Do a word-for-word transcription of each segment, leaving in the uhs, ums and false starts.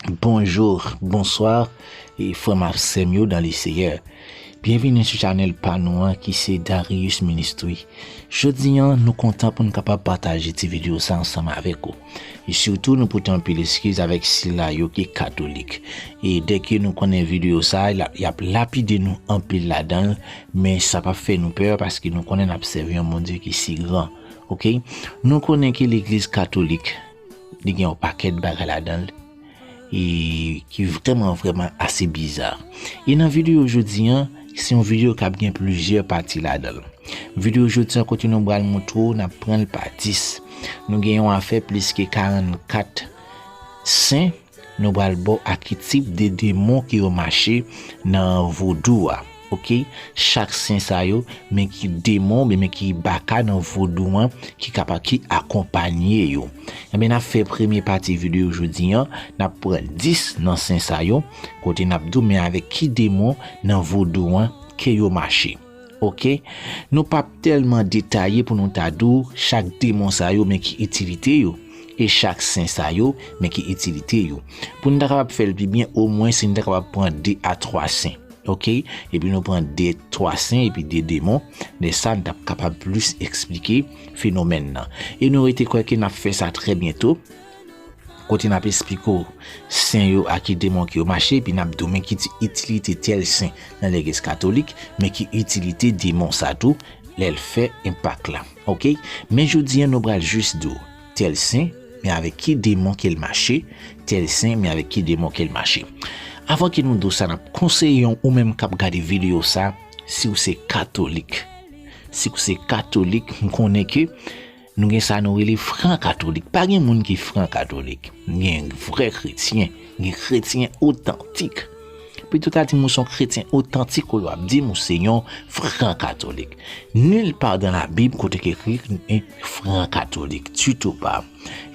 Bonjou, bonswa, e frè m ak sè m yo dans le Seigneur. Byenvini sou chanèl pa nou an ki se Darius Ministry. Jodi an, nou kontan pou n kapab pataje ti videyo sa ansanm avèk ou. E sitou, nou pote anpil eskiz avèk sila yo ki katolik. E dèke nou konnen videyo sa, y ap lapide nou anpil ladan l, men sa p ap fè nou pè paske nou konnen n ap sèvi yon Bondye ki si gran. Oke? Nou konnen ke legliz katolik, li gen yon pakèt bagay ladan l e ki vrèman, vrèman ase biza. E nan videyo jodi an, se yon videyo k ap gen plizyè pati ladan l. Videyo jodi an, kote nou pral montre w, n ap pran l pa dis. Nou gen yon afè plis ke karannkat sen, nou pral ba w akitip de demon ke yo mache nan vodou a. Oke, chak sen sa yo, men ki demon, men, men ki baka nan vodou an, ki kapab, ki akonpanye yo. Enben, n ap fè premye pati videyo jodi an, n ap pran dis nan sen sa yo, kote n ap di w, men avèk ki demon nan vodou an ke yo mache. Oke, nou p ap tèlman detaye pou nou ta di w chak demon sa yo, men ki itilite yo, e chak sen sa yo, men ki itilite yo. Pou n ta kapab fè l pi byen, omwen si n ta kapab pran de a twa sen. Oke? Epi nou pran de, twa sen epi de demon. Lè sa, n t ap kapab plis eksplike fenomèn nan. E nou rete kwè ke n ap fè sa trè byento. Kote n ap eksplike w sen yo ak ki demon ke yo mache, epi n ap di w men ki ti itilite tèl sen nan legliz katolik, men ki itilite demon sa tou lè l fè enpak la. Oke? Men jodi an, nou pral jis di w tèl sen, men avèk ki demon ke l mache, tèl sen, men avèk ki demon ke l mache. Avan ke nou di w sa, n ap konseye w, ou menm k ap gade videyo sa, si w se katolik. Si w se katolik, m konnen ke nou gen sa nou rele fran katolik. Pa gen moun ki fran katolik. Gen vrè kretyen, gen kretyen otantik. Pito ta di m ou se yon kretyen otantik olye w ap di m ou se yon fran katolik. Nulle part dans la Bible kote k ekri fran katolik, ditou pa.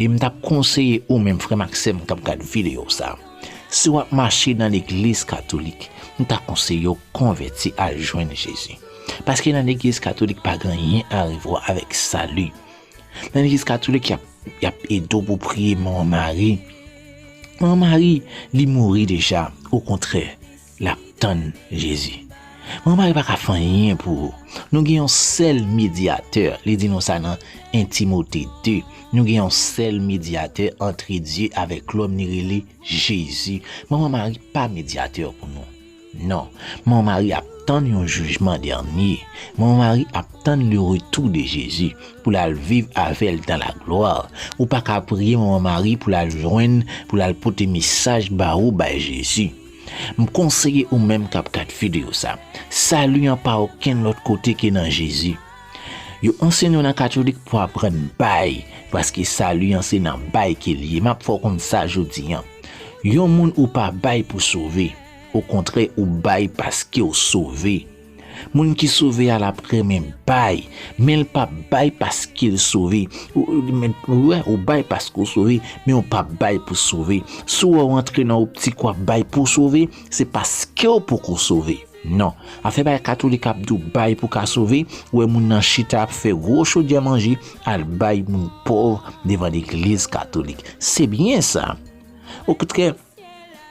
E m t ap konseye ou menm, frè m ak sè m k ap gad videyo sa, si w ap mache nan legliz katolik, m ta konseye w konvèti al jwenn Jezi. Paske nan legliz katolik pa gen anyen a revwa avèk sali. Nan legliz katolik, y ap, y ap ede w pou priye Manman Mari. Manman Mari, li mouri deja. Okontrè, l ap tann Jezi. Manman Mari pa ka fè anyen pou ou. Nou gen yon sèl medyatè. Li di nou sa nan en Timote de. Nou gen yon sèl medyatè antre Dye avèk lòm, li rele Jezi. Manman Mari pa medyatè pou nou. Non, Manman Mari ap tann yon jijman dènye. Manman Mari ap tann le retour de Jezi pou l al viv avè l dans la gloire. Ou pa ka priye Manman Mari pou l al jwenn, pou l al pote mesaj ba ou bay Jezi. M konseye ou menm k ap gad videyo sa, sali an pa okenn lòt kote ke nan Jezi. Yo anseye nou nan katolik pou aprann bay, paske sali an se nan bay ke l ye. M ap fè w konn sa jodi an. Yon moun ou pa bay pou sove. Okontrè, ou bay paske w sove. Moun ki sove a, l ap renmen bay, men l p ap bay paske l sove. Ou, ou, men, ou wè, ou bay paske w sove, men w p ap bay pou sove. Si w wè w antre nan optik w ap bay pou w sove, se paske w poko sove. Non. Afè bagay katolik ap di w bay pou ka sove, ou wè moun nan chita ap fè gwo chodyè manje, al bay moun pòv devan legliz katolik. Se byen sa. Okontrè,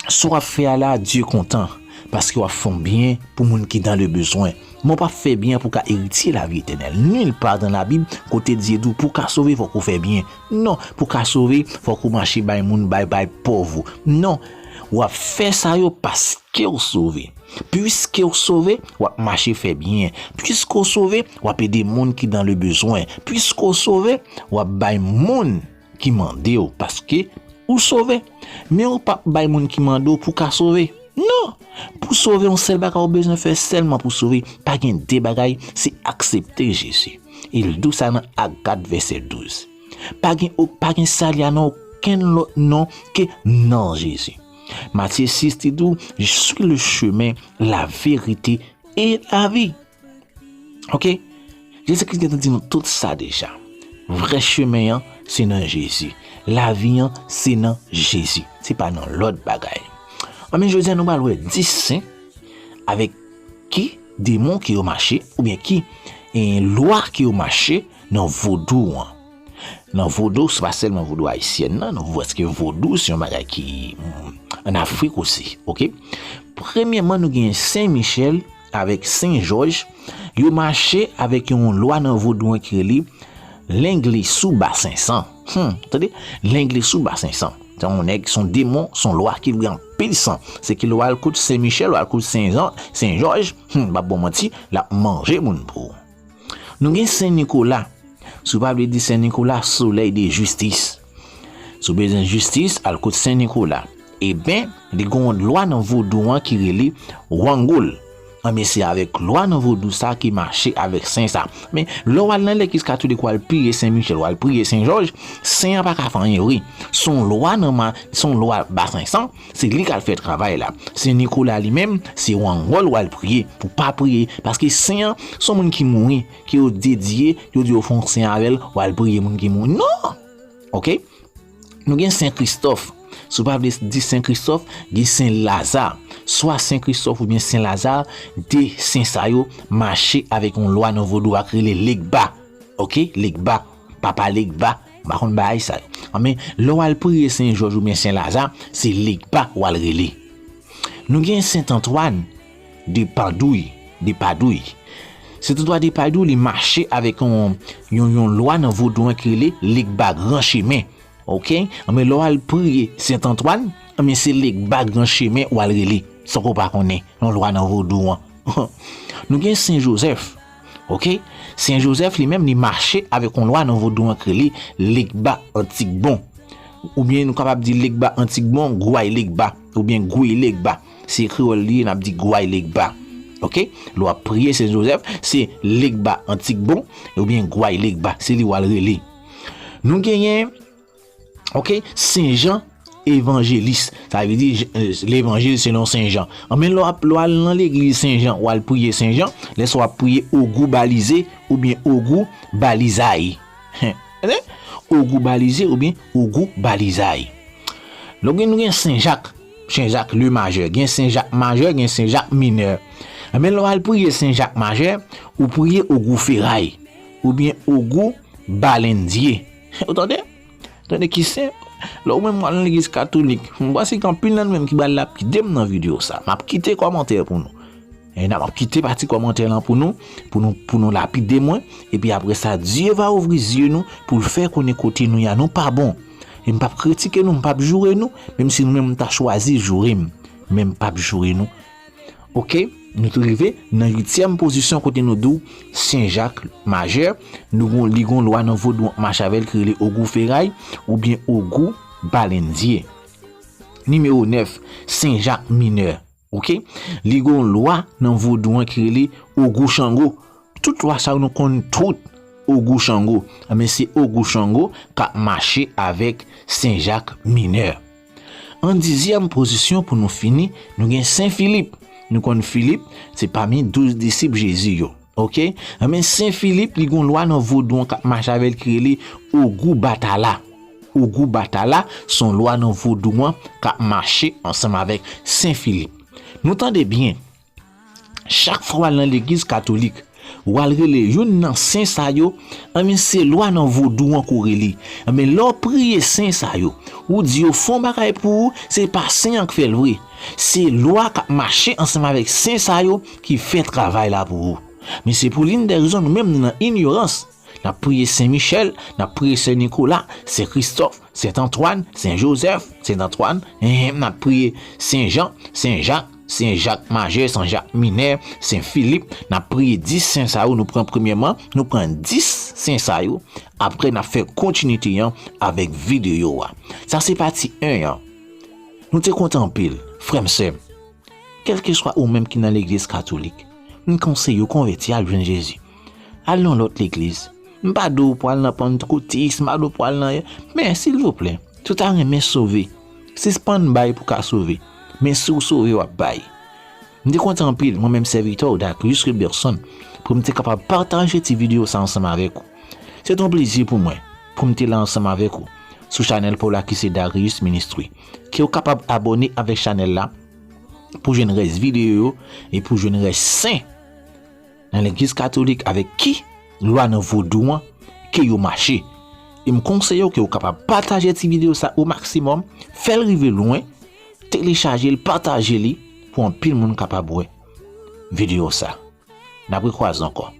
sa w ap fè a la, Dye kontan, paske w ap fè yon byen pou moun ki dans le besoin. Men w p ap fè byen pou ka eritye lavi etènèl. Nulle part dans la Bible kote Dye di w pou ka sove, fòk ou fè byen. Non, pou ka sove, fòk ou mache bay moun, bay, bay pòv ou. Non, w ap fè sa yo paske w sove. Piske w sove, w ap mache fè byen. Piske w sove, w ap ede moun ki dans le besoin. Piske w sove, w ap bay moun ki mande w, paske ou sove. Men ou p ap bay moun ki mande w pou ka sove. Non! Pou sove, yon sèl bagay ou bezwen fè sèlman pou sove. Pa gen de bagay, se aksepte Jezi. E l di w sa nan Ak kat vèsè douz. Pa gen, pa gen sali a nan okenn lòt non ke nan Jezi. Matye sis te di w, Je suis le chemin, la vérité et la vie. Oke? Jezi Kris gentan di nou tout sa deja. Vrè chemen an, se nan Jezi. Lavi an, se nan Jezi. Se pa nan lòt bagay. Anben, jodi a, nou pral wè dis sen avèk ki demon ke yo mache, oubyen ki, eh, lwa ke yo mache nan vodou an. Nan vodou, se pa sèlman vodou ayisyèn nan, nan prèske vodou, se yon bagay ki mm, ann Afrik osi, oke? Premyèman, nou gen Sen Michèl avèk Sen Jòj, yo mache avèk yon lwa nan vodou an ki rele Lenglisou Basensan. Hmm, tande? Lenglisou Basensan. Se yon nèg, se yon demon, se yon lwa ki vre anpil san. Se ki lè w al kot Sen Michèl, w al kot Sen Jan, Sen Jòj, hmm, m p ap ba w manti, l ap manje moun pou ou. Nou gen Sen Nikola. Si w pa vle di Sen Nikola, solèy de jistis. Si w bezwen jistis, al kot Sen Nikola. Eben, li gen yon lwa nan vodou an ki rele Wangol. Anben, se avèk lwa nan vodou sa ki mache avèk sen sa. Men, lè w al nan legliz katolik, w al priye Sen Michèl, w al priye Sen Jòj, sen an pa ka fè anyen vre. Se yon lwa nan ma, se yon lwa Basensan, se li k al fè travay la. Sen Nikola li menm, se Wangol w al priye, pou pa priye. Paske sen an, se yon moun ki mouri, ke yo dedye, yo di yo fè yon sen avè l, w al priye moun ki mouri. Non! Oke? Nou gen Sen Kristòf. Si w pa vle di Sen Kristòf, gen Sen Laza. Swa Sen Kristòf oubyen Sen Laza, de sen sa yo mache avèk yon lwa nan vodou a k rele Legba. Oke? Legba. Papa Legba. M pa konn bagay sa yo. Anben, lè w al priye Sen Jòj oubyen Sen Laza, se Legba w al rele. Nou gen Sen Antwàn de Padouy, de Padouy. Sen Antwàn de Padouy, li mache avèk yon, yon, yon lwa nan vodou an ki rele Legba Gran Chemen. Oke? Anben, lè w al priye Sen Antwàn, anben, se Legba Gran Chemen w al rele, san ke w pa konnen, yon lwa nan vodou an. Nou gen Sen Jozèf. Oke? Sen Jozèf li menm, li mache avèk yon lwa nan vodou an ki rele Legba Antigbon. Oubyen nou kapab di Legba Antigbon, Gway Legba, oubyen Gway Legba. Se kreyòl li ye, n ap di Gway Legba. Oke? Lè w ap priye Sen Jozèf, se Legba Antigbon, oubyen Gway Legba. Se li w al rele. Nou genyen, oke, Sen Jan Evanjelis. Sa vle di, j-, eh, levanjil selon Sen Jan. Anben, lè w ap, lè w al nan legliz Sen Jan, w al priye Sen Jan, lè sa w ap priye Ogou Balize oubyen Ogou Balizay. Tande? Ogou Balize oubyen Ogou Balizay. Donk, nou gen Sen Jak, Sen Jak le majè. Gen Sen Jak majè, gen Sen Jak minè. Anben, lè w al priye Sen Jak majè, ou priye Ogou Feray oubyen Ogou Balendye. Ou tande? Tande ki sen, lè ou menm w al nan legliz katolik, m panse gen anpil nan nou menm ki pral lapide m nan videyo sa. M ap kite kòmantè pou nou. E n ap kite pati kòmantè lan pou nou, pou nou, pou nou lapide mwen. Epi apre sa, Dieu va ouvrir yeux nou pou l fè konnen kote nou ye a, nou pa bon. E m p ap kritike nou, m p ap joure nou, menm si nou menm nou ta chwazi joure m. Men m p ap joure nou. Oke, nou te rive nan uityèm pozisyon kote nou di w Sen Jak majè, nou gon, li gon lwa nan vodou an k mache avè l ki rele Ogou Feray oubyen Ogou Balendye. Nimewo nèf, Sen Jak minè. Oke? Li gon lwa nan vodou an ki rele Ogou Chango. Tout lwa sa yo nou konn tout Ogou Chango. Anben, se Ogou Chango k ap mache avèk Sen Jak minè. An dizyèm pozisyon pou nou fini, nou gen Sen Filip. Nou konn Filip, se pami douz disip Jezi yo. Oke? Anben, Sen Filip, li gon lwa nan vodou an k ap mache avè l ki rele Ogou Batala. Ogou Batala, se yon lwa nan vodou an k ap mache ansanm avèk Sen Filip. Nou tande byen, chak fwa w al nan legliz katolik, w al rele youn nan sen sa yo, anben, se lwa nan vodou an ke w rele. Anben, lè w priye sen sa yo, ou di yo fè yon bagay pou ou, se pa sen an k fè l vre. Se lwa k ap mache ansanm avèk sen sa yo ki fè travay la pou ou. Men se pou youn dè rezon nou menm nou nan inyorans. N ap priye Sen Michèl, n ap priye Sen Nikola, Sen Kristòf, Sen Antwàn, Sen Jozèf, Sen Antwàn, en, n ap priye Sen Jan, Sen Jak, Sen Jak majè, Sen Jak minè, Sen Filip, n ap priye dis sen sa yo, nou pran premyèman, nou pran dis sen sa yo, apre n ap fè kontinite an avèk videyo a. Sa se pati en an. Nou te kontan anpil, frè m, sè m. Kèlkeswa ou menm ki nan legliz katolik, m konseye w konvèti al jwenn Jezi. Al nan lòt legliz. M pa di w pou al nan pantkotis, m pa di w pou al nan, men silvouplè, si w ta renmen sove, sispann bay pou w ka sove. Men si w sove, w ap bay. M te kontan anpil, mwen menm sèvitè w, Darius Wilberson, pou m te kapab pataje ti videyo sa ansanm avèk ou. Se te yon plezi pou mwen, pou m te la ansanm avèk ou, sou chanèl pa w la ki se Darius Ministry. Ke w kapab abòne avèk chanèl la, pou jwenn rès videyo yo e pou jwenn rès sen nan legliz katolik avèk ki lwa nan vodou an ke yo mache. E m konseye w ke w kapab pataje ti videyo sa o maksimòm, fè l rive lwen, telechaje l, pataje li pou anpil moun kapab wè videyo sa. N ap rekwaze ankò.